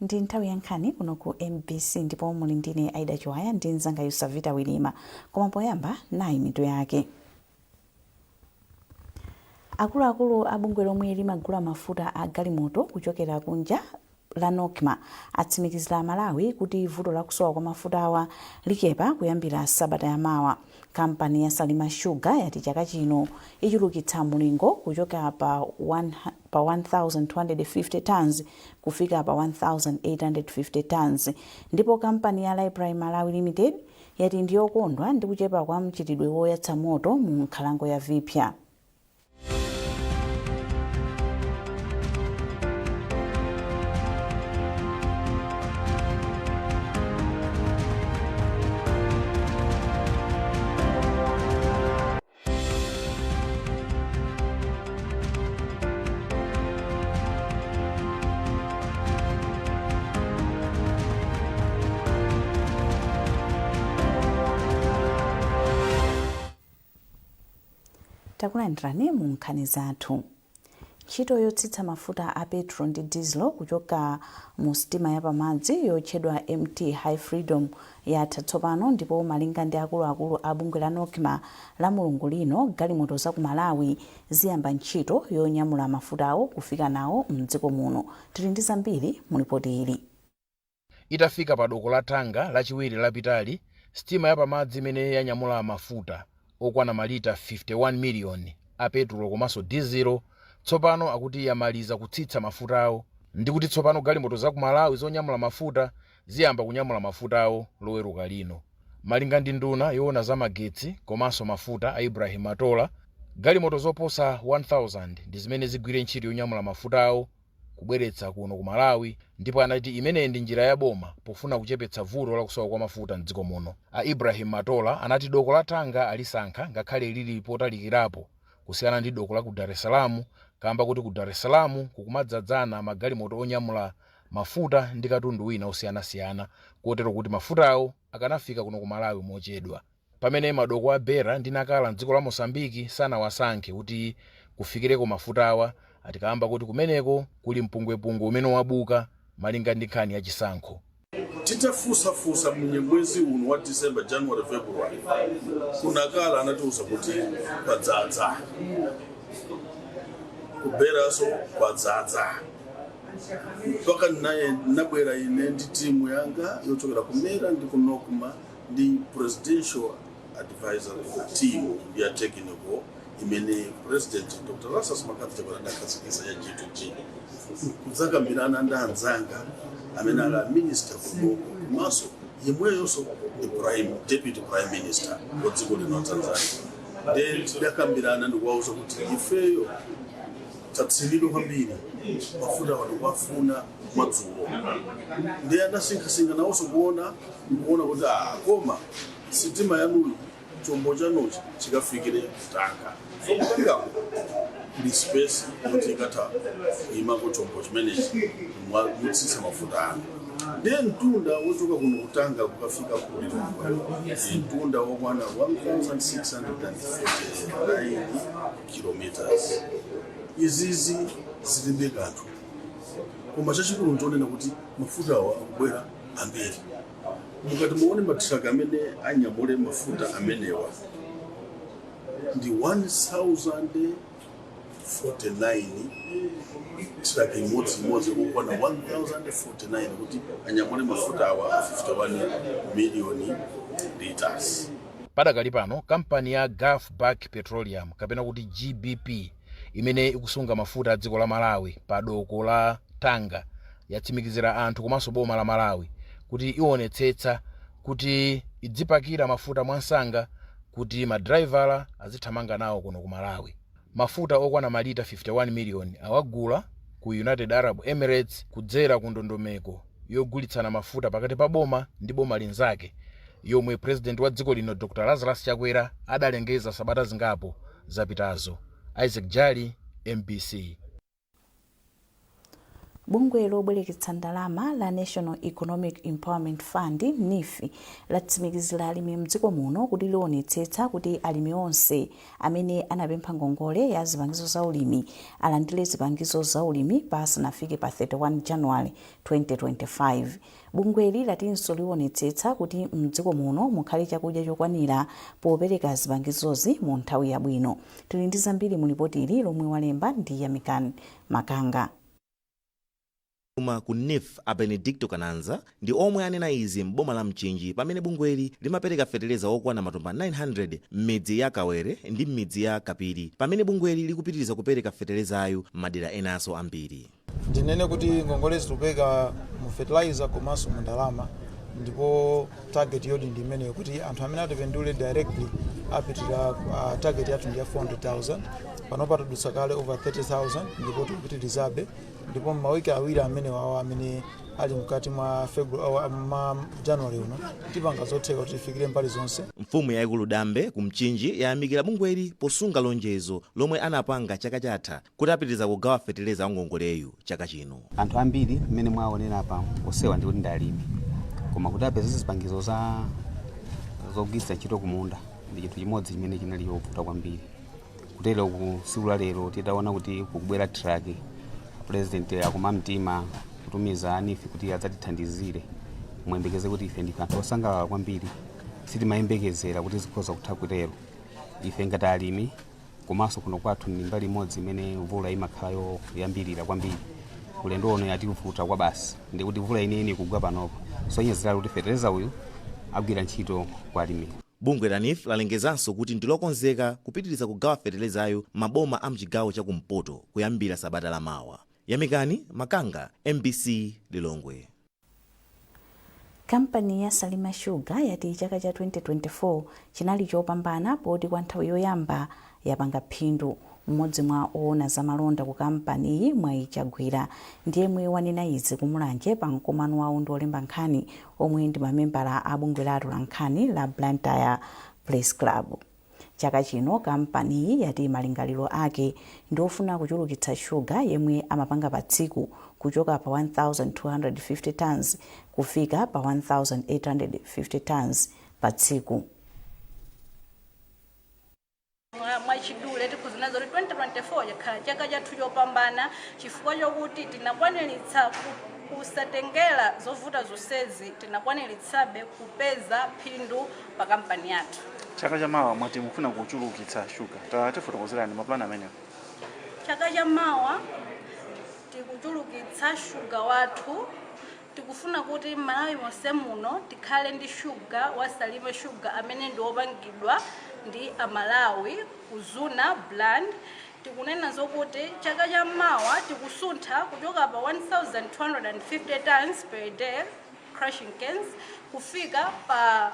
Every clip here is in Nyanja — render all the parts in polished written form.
Ndi nthawi ya nkhani kuno ku MBC ndipo muli ndine Aida Chiwaya ndi mzanga Yusavita Wilima. Koma poyamba, nayi mitu yake. Akuluakulu a bungwe lomwe limagula mafuta a galimoto kuchokera kunja la NOCMA atsimikizira Amalawi kuti vuto la kusowa kwa mafutawa lichepa kuyambira sabata yamawa. Kampani ya Salima Sugar yati chaka chino ichulukitsa mulingo kuchoka pa 1,250 tons kufika pa 1,850 tons. Ndipo kampani ya Raiply Malawi Limited yati ndiyokondwa ndi kuchepa kwa mchitidwe woyatsa moto mu nkhalango ya Viphya. Takulandirani mu nkhani zathu. Ntchito yotsitsa mafuta a petrol ndi diesel kuchoka mu sitima ya pamadzi yotchedwa MT High Freedom yatha tsopano ndipo malinga ndi akuluakulu a bungwe la NOCMA, la Mulungu lino galimoto za ku Malawi ziyamba ntchito yonyamula mafutawo kufika nawo mdziko muno. Tili ndi zambiri mu lipoti ili. Itafika pa doko la Tanga lachiwiri lapitali, sitima ya pamadzi imene yanyamula mafuta okwana malita 51 miliyoni a petulo komanso dizilo tsopano akuti yamaliza kutsitsa mafutawo ndi kuti tsopano galimoto za ku Malawi zonyamula mafuta ziyamba kunyamula mafutawo loweruka lino. Malinga ndi nduna yoona za magetsi komanso mafuta a Ibrahim Matola, galimoto zoposa 1000 ndi zimene zigwire ntchito yonyamula mafutawo kubweretsa kuno ku Malawi ndipo anati imeneyi ndi njira ya boma pofuna kuchepetsa vuto la kusowa kwa mafuta m'dziko muno. A Ibrahim Matola anati doko la Tanga alisankha ngakhale lili potalikirapo kusiyana ndi doko la ku Dar es Salaam kamba kuti ku Dar es Salaam kukumadzadzana magalimoto onyamula mafuta ndi katundu wina osiyanasiyana kotero kuti mafutawo akanafika kuno ku Malawi mochedwa. Pamene madoko a Beira ndi Nacala mdziko la Mozambique sanawasankhe kuti kufikireko mafutawa ati kamba kuti kumeneko kuli mpungwepungwe umene wabuka malinga ndi nkhani ya chisankho. Titafunsafunsa mu mwezi uno wa December, January, February, ku Nacala anatiuza kuti kwadzadza, ku Beiraso kwadzadza, mpaka nabwera ine ndi timu yanga yochokera ku MERA ndi ku NOCMA ndi Presidential Advisory Team ya technical imene President Dr. Lazarus McCarthy Chakwera adakhazikitsa ya G2G, kudzakambirana ndi anzanga amene ali a minister kunoko komanso yemweyonso ndi deputy prime minister wa dziko lino la Tanzania. Ndiye tidakambirana ndikuwauza kuti ifeyo tatsinidwa kwambiri, mafuta tikuwafuna madzulo. Ndiye anasinkhasinkha nawonso kuona kuti koma sitima yanuyi, chombo chanuchi chikafikire Tanga. So ku Tangako kuli space yoti ikatha kuyimako chombo chimenechi mutsitsa mafuta anu. Ndiye mtunda wochoka kuno ku Tanga kukafika ku Lilongwe ndi mtunda wokwana 1649 kilometers. Izizi zilibe kanthu, koma chachikulu nchonena kuti mafutawa akubwera ambiri. Mukati muone matraka amene anyamule mafuta amenewa ndi 1049, traka imodzi imodzi okwana 1049 kuti anyamule mafuta awa 51 million liters. Padakali pano, kampani ya Gulf Bulk Petroleum kapena kuti GBP imene ikusunga mafuta a dziko la Malawi pa doko la Tanga yatsimikizira anthu komanso boma la Malawi kuti ionetsetsa kuti idzipakira mafuta mwansanga kuti madraivala azithamanga nawo kuno ku Malawi. Mafuta okwana malita 51 miliyoni awagula ku United Arab Emirates kudzera ku ndondomeko yogulitsana mafuta pakati pa boma ndi boma linzake yomwe President wa dziko lino Dr Lazarus Chakwera adalengeza sabata zingapo zapitazo. Isaac Jali, MBC. Bungwe lobwereketsa ndalama la National Economic Empowerment Fund, NEEF, latsimikizira alimi mdziko muno kuti lionetsetsa kuti alimi onse amene anapempha ngongole ya zipangizo za ulimi alandire zipangizo za ulimi pasanafike pa 31 January 2025. Bungweli latinso lionetsetsa kuti mdziko muno mukhale chakudya chokwanira popereka zipangizozi mu nthawi yabwino. Tili ndi zambiri mu lipotili lomwe walemba ndi Yamikani Makanga. Kuma ku NEEF, a Benedicto Kananza, ndi omwe anena izi m'boma la Mchinji pamene bungweli limapereka feteleza wokwana matumba 900 m'midzi ya Kawere ndi m'midzi ya Kapiri, pamene bungweli likupitiriza kupereka fetelezayo m'madera enanso ambiri. Ndinene kuti ngongole zikupereka mu fertilizer komanso mu ndalama, ndipo target yodi ndi imeneyo, kuti anthu amene atipindule directly apitira. Target yathu ndi ya 400,000. Panopa tadutsa kale over 30,000 ndipo tikupitirizabe, ndipo mawiki 2 amene wawa amene ali mkati mwa February, mwa January uno, tipanga zotheka kuti tifikire mbali zonse. Mfumu yayikulu Dambe ku Mchinji yayamikira bungweli posunga lonjezo lomwe anapanga chaka chatha kuti apitiriza kugawa feteleza wa ngongoleyu chaka chino. Anthu ambiri mmene mwaonera apa osewa ndikuti ndi alimi, koma kuti apeze zipangizo za zogwiritsa ntchito kumunda ndi chinthu chimodzi chimene chinali chovuta kwambiri. Kutero ku tsiku la lero titaona kuti kukubwera truck, President akuma mtima kutumiza a NEEF kuti adzatithandizire, muyembekeze kuti ife ndife anthu osangalala kwambiri. Sitimayembekezera kuti zikhoza kutha kutero. Ife ngati alimi, komanso kuno kwathu ndi mbali imodzi imene mvula imakhala yoyambirira kwambiri, ulendo uno yativuta kwa basi, ndikuti mvula ineni kugwa panopo, sonyezera kuti fetereza uyu agwira ntchito kwa alimi. Bungwe la NEEF lalengezanso kuti ndilokonzeka kupitiriza kugawa feterezayo maboma a mchigawo chakumpoto kuyambira sabata lamawa. Yamikani Makanga, MBC, Lilongwe. Kampani ya Salima Sugar yati chaka cha 2024 chinali chopambana poti kwa nthawi yoyamba yapanga phindu. Mmodzi mwa oona zamalonda ku kampaniyi, Mwayi Chagwira, ndiyemwe wanena izi kumulanje pa mkumano wawo ndi olemba nkhani omwe ndi mamembala a bungwe la atolankhani la Blantyre Press Club. Chaka chino kampaniyi yati malingaliro ake ndi ofuna kuchulukitsa shuga yemwe amapanga pa tsiku kuchoka pa 1250 tons kufika pa 1850 tons pa tsiku. Mwachidule tikhuza zoti 2024 chakhala chaka chathu chopambana chifukwa chokuti tinakwaniritsa kusatengera zovuta zonsezi, tinakwaniritsabe kupeza phindu pa kampani yathu. Chaka chamawa mwati mufuna kuchulukitsa shuga, tatifotokozerani mapulani amenewo. Chaka chamawa tikuchulukitsa shuga wathu. Tikufuna kuti Malawi monse muno tikhale ndi shuga wa Salima Shuga amene ndi wopangidwa ndi Amalawi, Kuzuna brand. Tikunena zokuti chaka chammawa tikusuntha kuchoka pa 1250 tons per day crushing canes kufika pa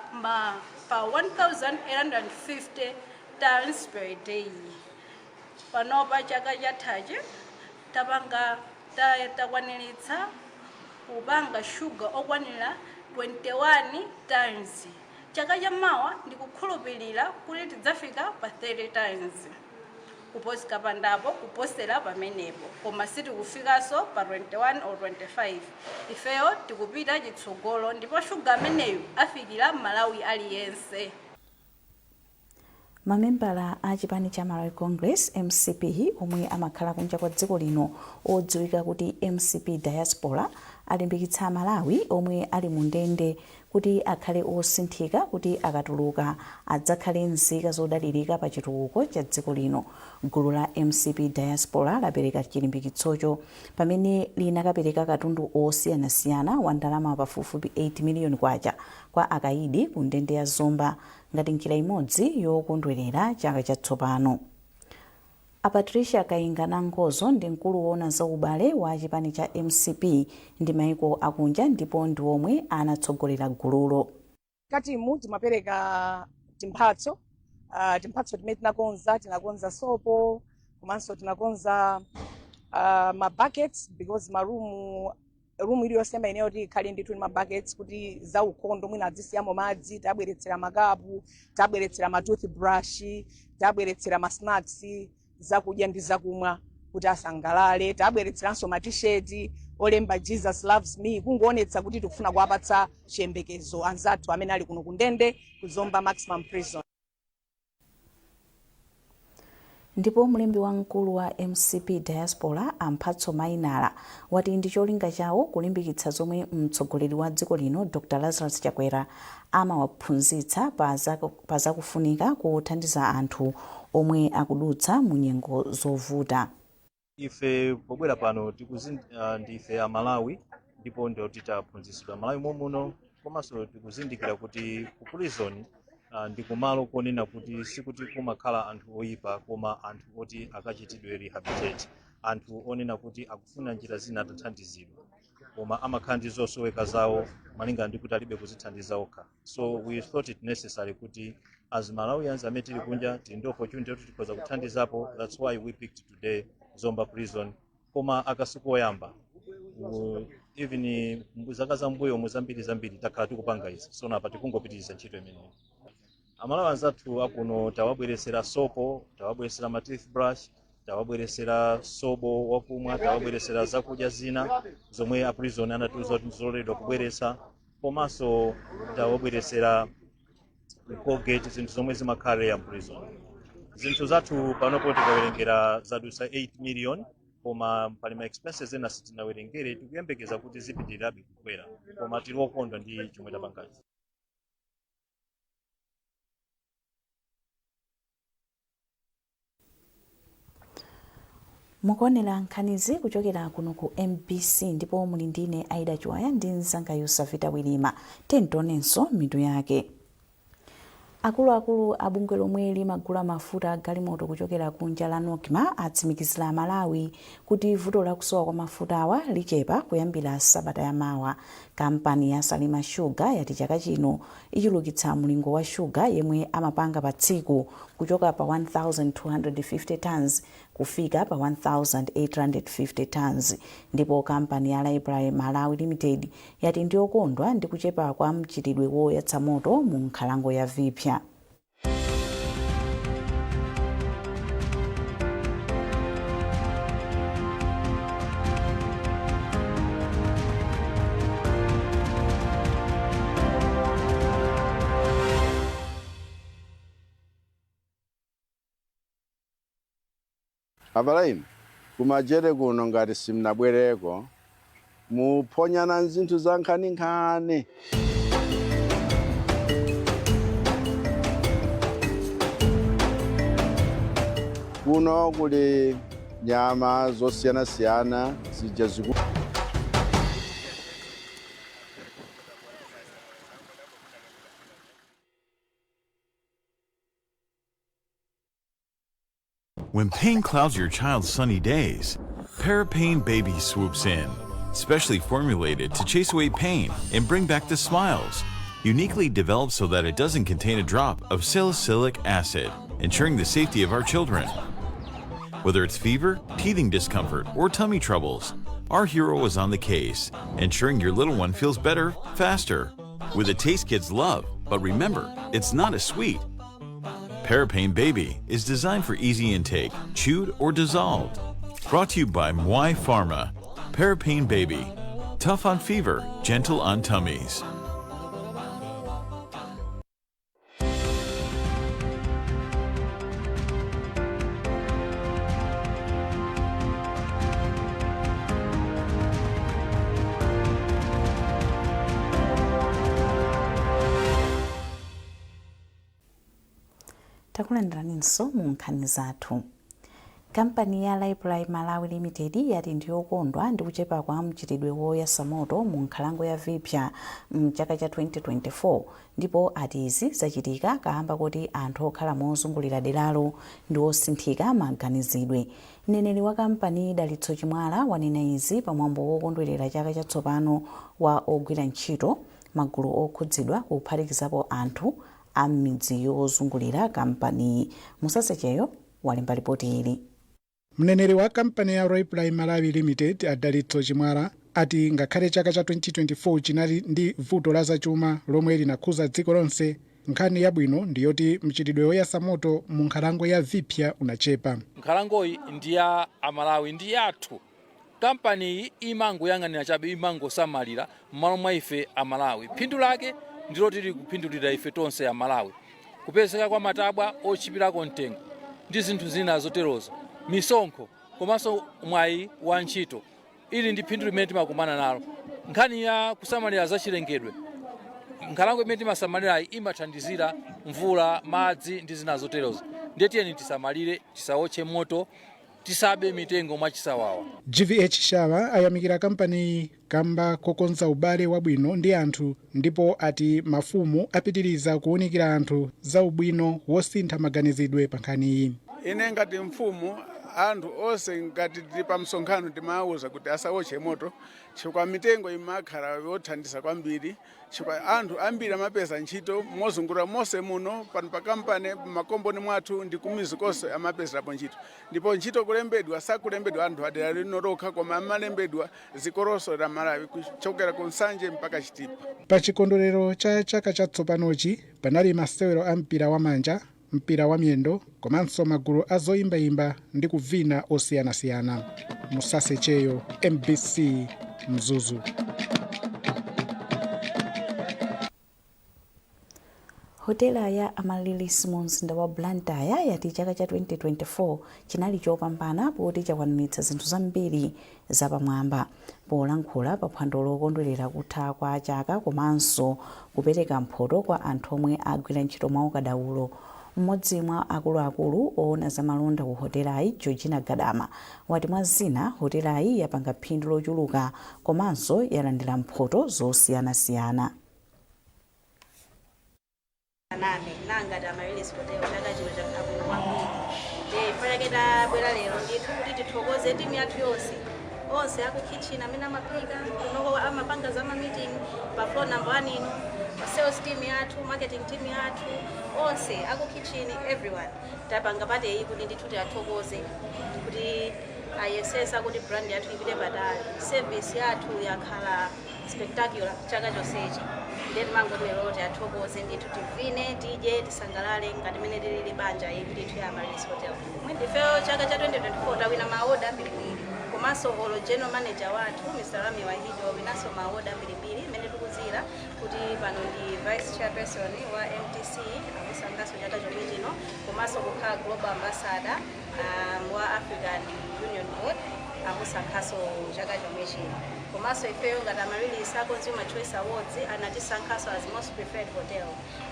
1850 tons per day. Panopa chaka chathachi tapanga takwaniritsa kupanga shuga okwanira 21 tons. Chaka chamawa ndikukhulupirira kuti tidzafika pa 30 tons kuposika pandapo, kuposera pamenepo, koma sitikufikanso pa 21 or 25. Ifeyo tikupita chitsogolo ndipo shuga ameneyu afikira Malawi aliyense. Mamembala a chipani cha Malawi Congress, MCP, omwe amakhala kunja kwa dziko lino, odziwika kuti MCP Diaspora, alimbikitsa Malawi omwe ali mu ndende kuti akhale osinthika kuti akatuluka adzakhale nzika zodalirika pa chitukuko cha dziko lino. Gulu la MCP Diaspora lapereka chilimbikitsocho pamene linakapereka katundu osiyanasiyana wa ndalama pafupifupi 8 miliyoni kwacha kwa akayidi ku ndende ya Zomba ngati njira imodzi yokondwerera chaka chatsopano. A Patricia Kainga Nangozo ndi mkulu woona za ubale wa chipani cha MCP ndi maiko akunja ndipo ndi omwe anatsogolera gululo. Katimu timapereka timphatso, timphatso timene tinakonza sopo, komanso tinakonza ma buckets, because marumu, room iliyonse imayenera kuti ikhale ndithu ndi ma buckets kuti zaukhondo, mwina adzisiyamo madzi. Tabweretsera makapu, tabweretsera ma toothbrush, tabweretsera ma snacks, zakudya ndi zakumwa kuti asangalale. Tabweretseranso ma T-shirt Olemba "Jesus loves me", kungoonetsa kuti tikufuna kuwapatsa chiyembekezo anzathu amene ali kuno kundende ku Zomba Maximum Prison. Ndipo mlembi wamkulu wa MCP Diaspora, Amphatso Mainala, wati ndi cholinga chawo kulimbikitsa zomwe mtsogoleri wa dziko lino Dr Lazarus Chakwera amawaphunzitsa pa zakufunika kuthandiza anthu omwe akudutsa mu nyengo zovuta. Ife pobwera pano ndife Amalawi, ndipo ndio titaphunzitsidwa Malawi momuno, komanso tikuzindikira kuti ku prison ndi kumalo konena kuti sikuti kumakhala anthu oyipa, koma anthu oti akachitidwe rehabilitate, anthu onena kuti akufuna njira zina atathandizidwa, koma amakhala ndi zosoweka zawo malingana ndi kuti alibe kuzithandiza okha. So we thought it necessary kuti as Malawians amene tili kunja tili ndi opportunity yoti tikhoza kuthandizapo. That's why we picked today Zomba Prison. Koma akasiku oyamba, even zaka zambuyo mu zambiri zambiri takhala tikupanga izi, so napa tikungopitiriza ntchito imeneyi. Amalawi anzathu akuno tawabweresera sopo, tawabweresera ma toothbrush, tawabweresera sobo wakumwa, tawabweresera zakudya zina zomwe a prison anatiuza kuti ndizololedwa kubweresa, komanso tawabweresera Colgate, zinthu zomwe zimakhala ya prison. Zinthu zathu panopo tikawerengera zadusa 8 million, koma pali ma expenses ena sitinawerengere. Tikuyembekeza kuti zipitirirabe kukwera, koma tili okondwa ndi chomwe tapangachi. Mukuonera nkhanizi kuchokera kuno ku MBC, ndipo muli ndine Aida Chiwaya ndi mzanga Yusavita Wilima. Tionenso mitu yake. Akuluakulu a bungwe lomwe limagula mafuta a galimoto kuchokera kunja la NOCMA atsimikizira Malawi kuti vuto lakusowa kwa mafutawa lichepa kuyambira sabata yamawa. Kampani ya Salima Sugar yati chaka chino ichulukitsa mlingo wa shuga yemwe amapanga pa tsiku kuchoka pa 1250 tons kufika pa 1850 tons. Ndipo kampani ya Raiply Malawi Limited yati ndiyokondwa ndi kuchepa kwa mchitidwe woyatsa moto mu nkhalango ya Viphya. Abale inu, kumajere kuno ngati simnabwereko, muphonyana zinthu za nkhaninkhani. Kuno kuli nyama zosiyanasiyana zija ziku When pain clouds your child's sunny days, Parapain Baby swoops in, specially formulated to chase away pain and bring back the smiles. Uniquely developed so that it doesn't contain a drop of salicylic acid, ensuring the safety of our children. Whether it's fever, teething discomfort, or tummy troubles, our hero is on the case, ensuring your little one feels better, faster. With a taste kids love, but remember, it's not a sweet. Parapain Baby is designed for easy intake, chewed or dissolved. Brought to you by Mwai Pharma. Parapain Baby. Tough on fever, gentle on tummies. Takulandiraninso mu nkhani zathu. Kampani ya Raiply Malawi Limited yati ndiyokondwa ndi kuchepa kwa mchitidwe woyatsa moto mu nkhalango ya Viphya mchaka cha 2024, ndipo ati izi zachitika kamba kuti anthu okhala mozungulira deralo ndi osinthika maganizidwe. Mneneri wa kampani Dalitso Chimwala wanena izi pamwambo wokondwerera chaka chatsopano wa ogwira ntchito, magulu okhudzidwa kuphatikizapo anthu a m'midzi yozungulira kampaniyi. Musasecheyo walemba ripoti ili. Mneneri wa kampani ya Raiply Malawi Limited, Adalitso Chimwala, ati ngakhale chaka cha 2024 chinali ndi vuto la zachuma lomwe linakhuza dziko lonse, nkhani yabwino ndiyoti mchitidwe woyatsa moto mu nkhalango ya Viphya unachepa. Nkhalangoyi ndi ya Amalawi, ndi yathu. Kampaniyi imangoyang'anira chabe, imangosamalira m'malo mwa ife Amalawi. Phindu lake ndilo tili kuphindulira ife tonse Amalawi, kupezeka kwa matabwa otchipirako mtengo ndi zinthu zina zoterozo, misonkho komanso mwayi wa ntchito. Ili ndi phindu limene timakumana nalo. Nkhani ya kusamalira zachilengedwe, nkhalango imene timasamalirayi imathandizira mvula, madzi ndi zina zoterozo. Ndiye tiyeni tisamalire, tisawotche moto, tisabe mitengo mwachisawawa. GVH Shawa ayamikira kampaniyi kamba kokonza ubale wabwino ndi anthu, ndipo ati mafumu apitiriza kuwunikira anthu za ubwino wosintha maganizidwe pa nkhaniyi. Ine ngati mfumu, anthu onse ngati tili pa msonkhano timawuza kuti asawotche moto, chifukwa mitengo imakhala yothandiza kwambiri, chifukwa anthu ambiri amapeza ntchito mozungulira monse muno pano pa kampani, makomboni mwathu ndi kumizi konse amapezerapo ntchito. Ndipo ntchito kulembedwa, sakulembedwa anthu adera lino lokha, koma amalembedwa dziko lonse la Malawi, kuchokera ku Nsanje mpaka Chitipa. Pa chikondwerero cha chaka chatsopanochi panali masewero a mpira wa manja, mpira wa miyendo komanso magulu a zoyimbayimba ndi kuvina osiyanasiyana. Musase Cheyo, MBC, Mzuzu. Hotela ya Amaryllis mu mzinda wa Blantyre yati chaka cha 2024 chinali chopambana poti chakwaniritsa zinthu zambiri zapamwamba. Polankhula pa phwando lokondwerera kutha kwa chaka komanso kupereka mphoto kwa anthu omwe agwira ntchito mwaukadaulo, mmodzi mwa akuluakulu oona za malonda ku hotelayi, Georgina Gadama, wati mwa zina hotelayi yapanga phindu lochuluka komanso yalandira mphoto zosiyanasiyana. Name nangati Amaryllis Hotel chaka chino chakhala bwino kwambiri. Ndiye chifukwa chake tabwera lero ndithu kuti tithokoze timu yathu yonse, onse aku kitchen amene amaphika kunoko, amapanga za ma meeting pa floor number 1 ino, sales team yathu, marketing team yathu, onse aku kitchen, everyone. Tapanga party iyi kuti ndithu tiathokoze kuti ayesesa kuti brand yathu ipite patali. Service yathu yakhala spectacular chaka chonsechi, ndiye timangoti lero tiathokoze ndithu, tivine, tidye, tisangalale ngati mene tilili banja iyi ndithu ya Amaryllis Hotel. Ifeyo chaka cha 2024 tawina ma award ambirimbiri, komanso olo general manager wathu Mr Rami Wahid wawinanso ma award ambirimbiri, imene tikuzira kuti pano ndi vice chairperson wa MTC, akusankhanso chaka chomwe chino, komanso kukhala global ambassador wa African Union Board, akusankhanso chaka chomwe chino. Komanso ifeyo ngati Amaryllis, a Consumer Choice Awards anatisankhanso as most preferred hotel,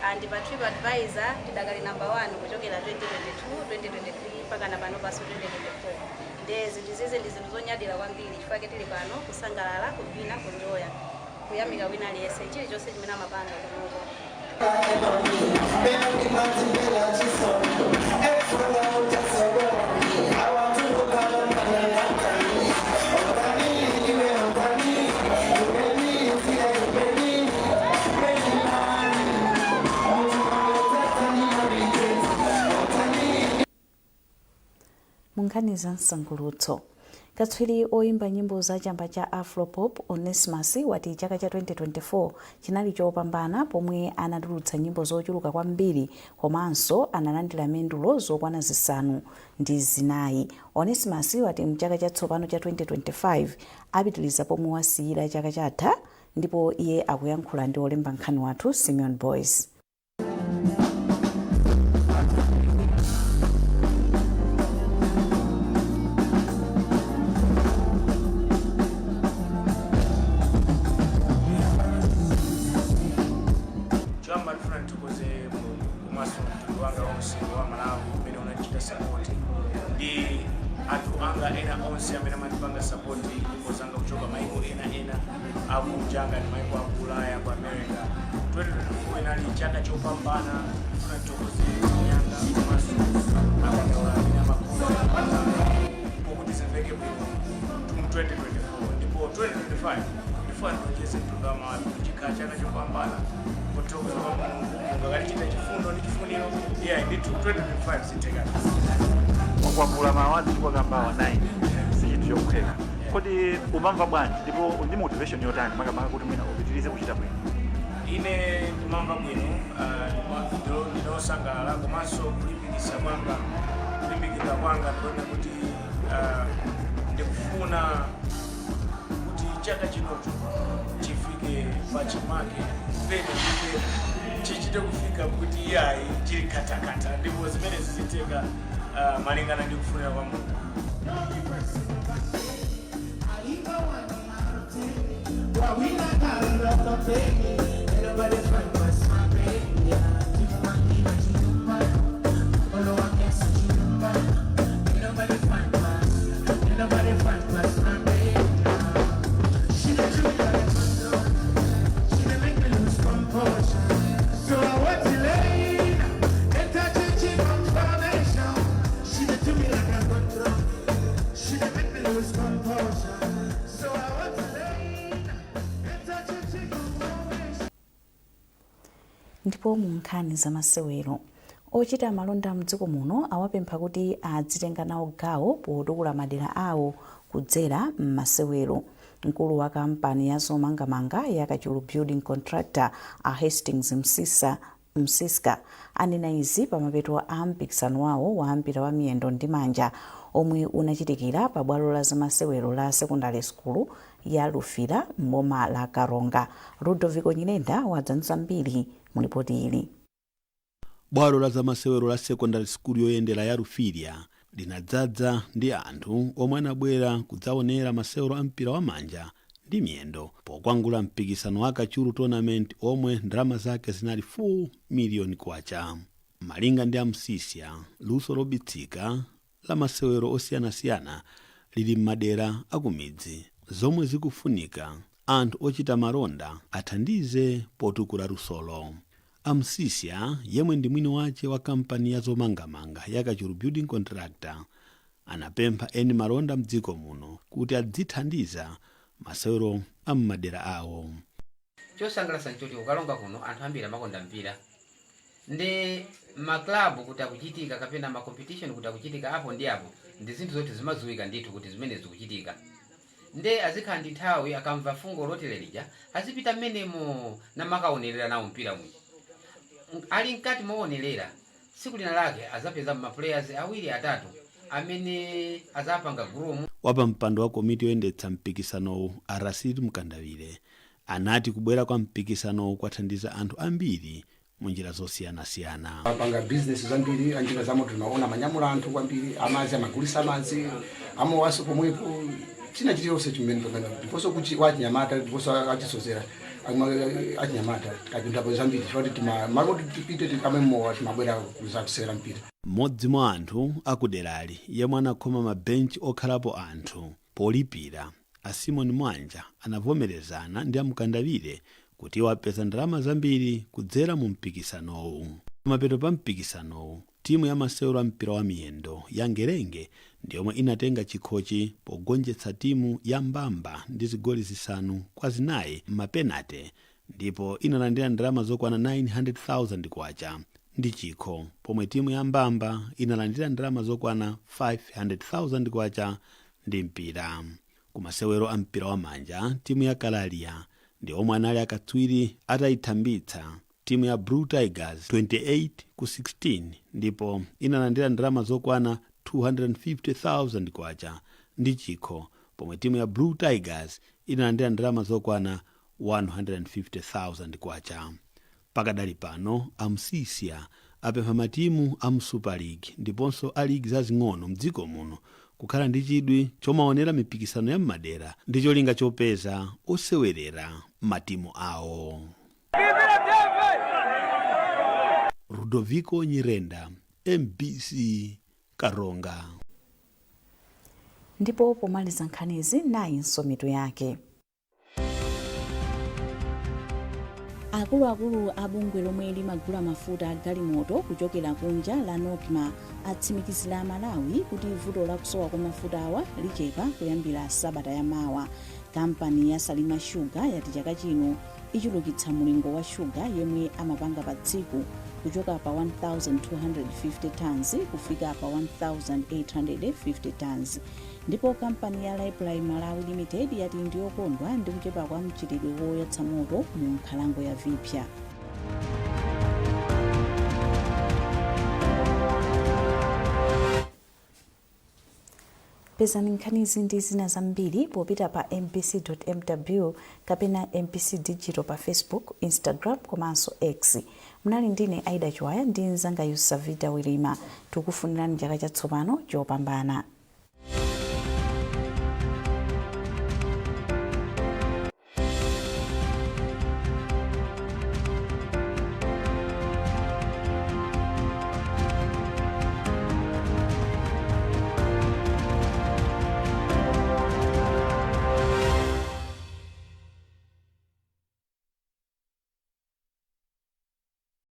and pa Trip Advisor tidakali number 1 kuchokera 2022, 2023 mpaka na pano paso 2024. Ndiye zinthu zizi ndi zinthu zonyadira kwambiri, chifukwa tili pano kusangalala, kuvina, kunjoya, kuyamika wina aliyense chilichonse chimene amapanga kunoko. Mu nkhani za msangulutso, katswiri oyimba nyimbo za chamba cha Afropop Onesimus wati chaka cha 2024 chinali chopambana pomwe anatulutsa nyimbo zochuluka kwambiri komanso analandira mendulo zokwana 4. Onesimus wati mchaka chatsopano cha 2025 apitiliza pomwe wasiyira chaka chatha, ndipo iye akuyankhula ndi olemba nkhani wathu Simeon Boys. Choyamba ndifuna ndithokoze Mulungu komanso mtundu wanga wonse wa Malawi umene unandichita support, ndi anthu anga ena onse amene amandipanga support nyimbo zanga kuchoka maiko ena ena akunja ngati maiko aku Ulaya, ku America. 2024 inali chaka chopambana. Ndifuna ndithokoze timu yanga komanso akadaulo amene amakonza pokuti zimveke bwino mu 2024. Ndipo 2025 ndifuna ndilonjeze mtundu wa Malawi kuti chikhala chaka chopambana, pothokoza kwa Mulungu. Mulungu akatichita chifundo ndi chifuniro, iyayi ndithu 2025 zitheka. Wakwapula ma awards tikukambawa 9, si chinthu chophweka. Kodi umamva bwanji ndipo ndi motivation yotani, makamaka kuti mwina upitirize kuchita bwino? Ine ndimamva bwino, ndinosangalala, komanso kulimbikitsa kwanga, kulimbikira kwanga ndikuona kuti ndikufuna Chaka chinocho chifike pachimake pene ndipo chichite kufika kuti iyayi, chili katakata, ndipo zimene ziziteka malingana ndi kufunira kwa Mulungu. Ndipo mu nkhani zamasewero, ochita malonda mdziko muno awapempha kuti adzitenga nawo gawo potukula madera awo kudzera m'masewero. Mkulu wa kampani ya zomangamanga ya Kachulu Building Contractor, a Hastings Msiska, anena izi pamapeto a mpikisano wawo wa mpira wa miyendo ndi manja omwe unachitikira pa bwalo la zamasewero la secondary school ya Lufira m'boma la Karonga. Ludovico Nyirenda wadza zambiri mu ripoti ili. Bwalo la zamasewero la secondary school yoyendera ya Rufilia linadzadza ndi anthu omwe anabwera kudzaonera masewero a mpira wa manja ndi miyendo pokwangula mpikisano wa Kachulu Tournament omwe ndalama zake zinali 4 miliyoni kwacha. Malinga ndi amsisya, luso lobitsika la masewero osiyanasiyana lili m'madera akumidzi, zomwe zikufunika anthu ochita malonda athandize potukula lusolo. Amsisya, yemwe ndi mwini wace wa kampani ya zomangamanga ya Kachulu Building Contractor, anapempha eni malonda mdziko muno kuti adzithandiza masewero a m'madera awo. Chosangalatsa nchoti kukalonga kuno anthu ambiri amakonda mpira, ndi maklabu kuti akuchitika kapena ma competition kuti akuchitika apo ndi apo, ndi zinthu zoti zimadziwika ndithu kuti zimene zikuchitika. Nde azikhala ndi nthawi, akamva fungo lotere lija azipita mmenemo namakaonerera nawo mpira muja. Ali mkati moonerera, tsiku lina lake azapeza ma players awiri atatu amene azapanga groom. Wapampando wa komiti yoyendetsa mpikisanowu, a Rasid Mkandawire, anati kubwera kwa mpikisanowu kwathandiza anthu ambiri mu njira zosiyanasiyana. Apanga bizinesi zambiri, anjinga za moto timaona amanyamula anthu kwambiri, amazi amagulisa amazi, amowaso pomwepo, china chiliyonse chimene pamene, ndiponso kuti wachinyamata ndiponso achisozera achinyamata kapindapo zambiri, chifukwa kuti malo kuti tipite tikamwe mowa timabwera kuzakusewera mpira. Mmodzi mwa anthu akuderali yemwe anakhoma mabenchi okhalapo anthu polipira, a Simon Mwanja, anavomerezana ndi amkandawire kuti iwo apeza ndalama zambiri kudzera mu mpikisanowu. Pamapeto pa mpikisanowu, timu ya masewero a mpira wa miyendo ya Ngerenge ndi yomwe inatenga chikhochi pogonjetsa timu ya Mbamba ndi zigoli 5-4 m'mapenate, ndipo inalandira ndalama zokwana 900,000 kwacha ndi chikho, pomwe timu ya Mbamba inalandira ndalama zokwana 500,000 kwacha ndi mpira. Kumasewero a mpira wa manja, timu ya Kalalia ndi omwe anali akatswiri atayithambitsa timu ya Blue Tigers 28-16, ndipo inalandira ndalama zokwana 250,000 kwacha ndi chikho, pomwe timu ya Blue Tigers inalandira ndalama zokwana 150,000 kwacha. Pakadali pano, amsisya apempha matimu a mu Super League ndiponso a ligi zazing'ono mdziko muno kukhala ndi chidwi chomaonera mipikisano ya m'madera ndi cholinga chopeza osewerera matimu awo. Ludovico Nyirenda, MBC, Karonga. Ndipo pomaliza nkhanizi, nayinso mitu yake. Akuluakulu a bungwe lomwe limagula mafuta a galimoto kuchokera kunja la NOCMA atsimikizira Malawi kuti vuto la kusowa kwa mafuta awa lichepa kuyambira sabata ya mawa. Kampani ya Salima Sugar yati chaka chino ichulukitsa mulingo wa shuga yemwe amapanga pa tsiku kuchoka pa 1250 tons kufika pa 1850 tons. Ndipo kampani ya Raiply Malawi Limited yati ndiyokondwa ndi kuchepa kwa mchitidwe woyatsa moto mu nkhalango ya Viphya. Pezani nkhanizi ndi zina zambiri popita pa mbc.mw kapena MBC Digital pa Facebook, Instagram komanso X. Munali ndine Aida Chiwaya ndi mnzanga Yusavita Wilima. Tikufunirani chaka chatsopano chopambana.